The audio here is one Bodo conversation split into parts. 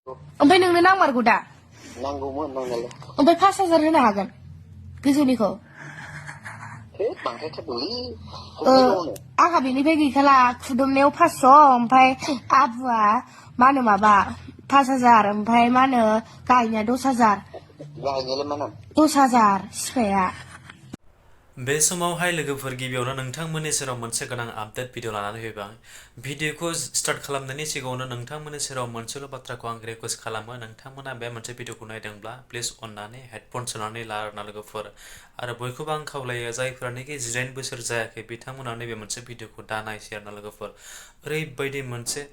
ओमफ्राय नोंनो नांमारगौ दा? नांगौमोन नांनायालाय। ओमफ्राय 5,000 होनो हागोन गोजौनिखौ? बांद्रायथारगौलै। आंहा बेनिफ्राय गैखाला खुदुमनायाव 500 ओमफ्राय आबुआ मा होनो माबा 5,000 ओमफ्राय मा होनो गायनाया 10,000। गायनायालाय मा नाम? 10,000 सिफाया। बे समावहाय लोगोफोर गिबियावनो नोंथांमोननि सेराव मोनसे गोनां आपडेट भिडिअ लानानै फैबाय। भिडिअखौ स्टार्ट खालामनायनि सिगाङावनो नोंथांमोननि सेराव मोनसेल' बाथ्राखौ आं रिकुवेस्ट खालामो, नोंथांमोना बे मोनसे भिडिअखौ नायदोंब्ला प्लिज अननानै हेडफन सोनानै ला आरोना लोगोफोर। आरो बयखौबो आं खावलायो जायफोरानोखि 18 बोसोर जायाखै बिथांमोना नैबे मोनसे भिडिअखौ दा नायसै आरोना लोगोफोर। ओरैबायदि मोनसे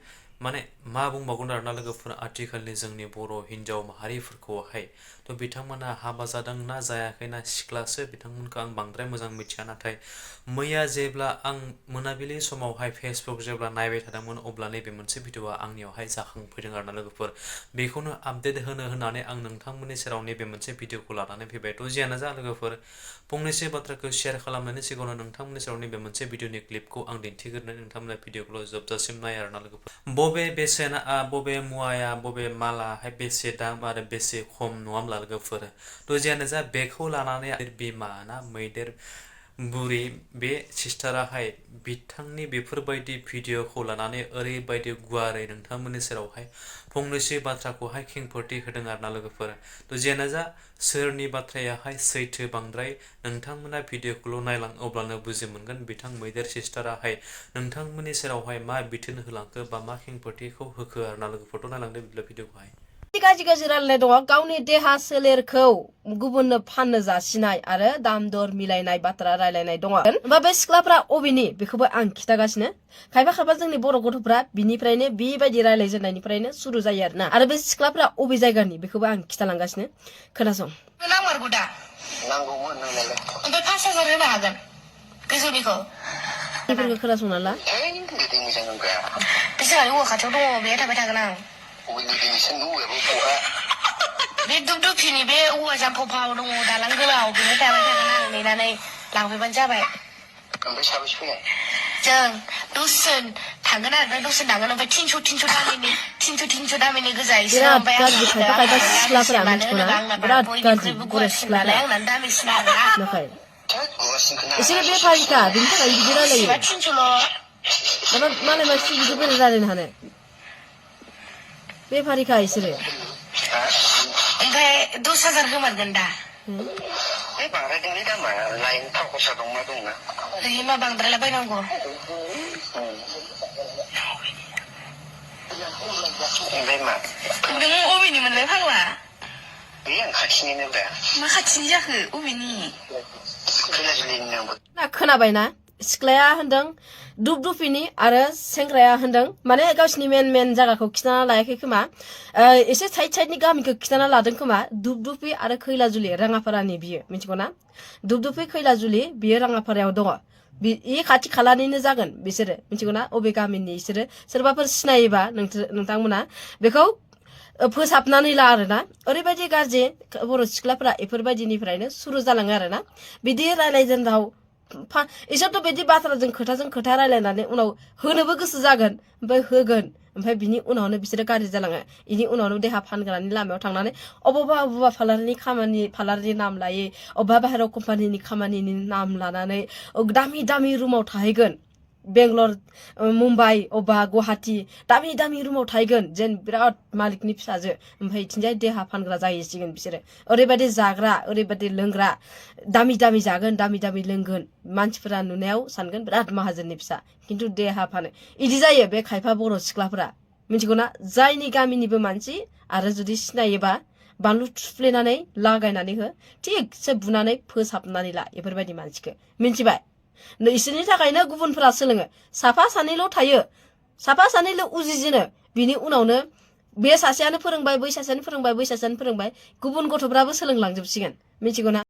माने मा बुंबावगोन आरोना लोगोफोर, आथिखालनि जोंनि बर' हिन्जाव माहारिफोरखौहाय थ' बिथांमोना हाबा जादों ना जायाखै ना सिख्लासो बिथांमोनखौ आं बांद्राय मोजां मिथिया, नाथाय मैया जेब्ला आं मोनाबिलि समावहाय फेसबुक जेब्ला नायबाय थादोंमोन अब्ला नैबे मोनसे भिडिअआ आंनियावहाय जाखांफैदों आरोना लोगोफोर। बेखौनो आपडेट होननानै आं नोंथांमोननि सेराव नैबे मोनसे भिडिअखौ लानानै फैबाय। थ' जियानो जा लोगोफोर, फंनैसो बाथ्राखौ शेयार खालामनायनि सिगाङावनो नोंथांमोननि सेराव नैबे मोनसे भिडिअनि क्लिपखौ आं दिन्थिग्रोनानै नोंथांमोना भिडिअखौ जोबजासिम नाय आरोना लोगोफोर। बबे बेसेना बबे मुवाया बबे मालाहाय बेसे दाम आरो बेसे खम नङा होमब्ला लोगोफोर। थ' जियानो जा बेखौ लानानै बिमा ना मैदेर बुरि बे सिस्टाराहाय बिथांनि बेफोरबायदि भिडिअखौ लानानै ओरैबायदि गुवारै नोंथांमोननि सेरावहाय फंनैसो बाथ्राखौहाय खेंफोरथि होदों आरोना लोगोफोर। थ' जियानो जा सोरनि बाथ्रायाहाय सैथो बांद्राय नोंथांमोना भिडिअखौल' नायलां अब्लानो बुजि मोनगोन बिथां मैदेर सिस्टाराहाय नोंथांमोननि सेरावहाय मा बिथोन होलांखो बा मा खेंफोरथिखौ होखो आरोना लोगोफोरथ' नायलांदो बिदिब्ला भिडिअखौहाय। गाज्रि गाज्रि रायलायनाय दङ, गावनि देहा सोलेरखौ गुबुननो फाननो जासिनाय आरो दाम दर मिलायनाय बाथ्रा रायलायनाय दङ। होमबा बे सिख्लाफ्रा अबेनि बेखौबो आं खिथागासिनो। खायफा जोंनि बर' गथ'फ्रा बिनिफ्रायनो बेबायदि रायलायजेननायनिफ्रायनो सुरु जायो आरोना। आरो बे सिख्लाफ्रा अबे जायगानि बेखौबो आं खिथालांगासिनो, खोनासं। नांमारगौ दा? नांगौमोन नांनायालाय। ओमफ्राय 5,000 होनो हागोन गोजौनिखौ? बेफोरखौ खोनासंना ला। गोदै मोजां नंगा। बे जोंहानि औवा खाथियाव दङ, बेहाय थाबाय थागोन आं। बे दुपदुपिनि बे औवा जामफाव दङ, दालां गोलाव, बेहाय थाबाय थागोन आं नेनानै लांफैबानो जाबाय। ओमफ्राय साबेसे फैनाय? जों दसजन थांगोन आरो दसजन थांगोन, ओमफ्राय 300 दामिनि गोजा एसे। बिराद ओमफ्य गाज्रि खायफा सिख्लाफोरा मानो मिथिगौना, होनोबा आंना बिराद गाज्रि बयनिख्रुइबो बर' गुवारसिन नालाय आंना दामिसिन आरोना। नाथाय गुवारसिन खोना। एसे बेफारिखा बिनि थाखायनो बिदि रायलायो। 300ल'। दाना मालाय मानसि बिदि बोरै रायलायनो हानो? बेफारिखा इसोरो। ओमफ्राय 10,000 होमारगोन दा? बांद्रायदोंलै दामा, लायनो थाव खरसा दं मा दंना। मा बांद्रायला बायनांगौ? ओमफ्राय मा? नों अबेनि मोनलाय फाग्ला? बे आं खाथिनिनो ब्रा। मा खाथिनि जाखो? अबेनि? खैलाजुलिनि आंबो। खोनाबायना? सिख्लाया होनदों दुपदुपिनि आरो सेंग्राया होनदों माने गावसिनि मेन जायगाखौ खिथाना लायाखै खोमा, एसे साइडनि गामिखौ खिथाना लादों खोमा। दुपदुपि आरो खैलाजुलि राङापारानि बियो, मिथिगौना? दुपदुपि खैलाजुलि बियो राङापारायाव दङ। बे खाथि खालानिनो जागोन बिसोरो, मिथिगौना? अबे गामिनि बिसोरो सोरबाफोर सिनायोबा नोंथांमोना बेखौ फोसाबनानै ला आरोना। ओरैबायदि गाज्रि बर' सिख्लाफोरा बेफोरबायदिनिफ्रायनो सुरु जालाङो आरोना। बिदि रायलायजेनदाव इसोरथ' बिदि बाथ्राजों खोथा रायलायनानै उनाव होनोबो गोसो जागोन, ओमफ्राय होगोन, ओमफ्राय बिनि उनावनो बिसोरो गाज्रि जालाङो। बेनि उनावनो देहा फानग्रानि लामायाव थांनानै अबावबा पार्लारनि नाम लायो, अबेबा बाहेराव कम्पानिनि खामानिनि नाम लानानै दामि रुमाव थाहैगोन। बेंगलर, मुम्बाइ, अबा गुवाहाटि दामि रुमाव थाहैगोन, जेन बिराद मालिकनि फिसाजो। ओमफ्राय इथिंजाय देहा फानग्रा जाहैसिगोन बिसोरो। ओरैबायदि जाग्रा, ओरैबायदि लोंग्रा, दामि जागोन, दामि लोंगोन। मानसिफोरा नुनायाव सानगोन बिराद माहाजोननि फिसा, खिन्थु देहा फानो। इदि जायो बे खायफा बर' सिख्लाफोरा, मिथिगौना? जायनि गामिनिबो मानसि आरो जुदि सिनायोबा बानलु थुफ्लेनानै लागायनानै हो, थिगसे बुनानै फोसाबनानै ला बेफोरबायदि मानसिखौ, मिथिबाय? इसोरनि थाखायनो गुबुनफोरा सोलोङो। साफा सानैल' थायो, साफा सानैल' उजिजेनो, बिनि उनावनो बे सासेयानो फोरोंबाय, बै सासेयानो फोरोंबाय, गुबुन गथ'फ्राबो सोलोंलांजोबसिगोन, मिथिगौना?